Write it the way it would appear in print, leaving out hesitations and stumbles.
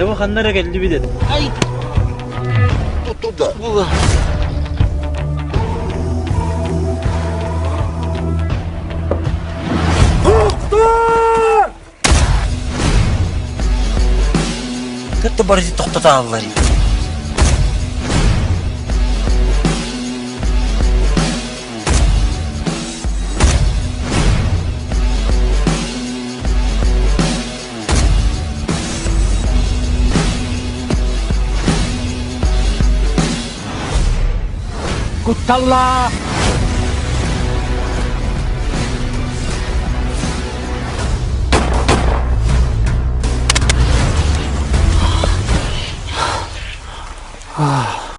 Дьэ бу ханна эрэ кэллибит этэ. Ай! Туда. Кытта барыты тохтотааллар. Кутталлаах!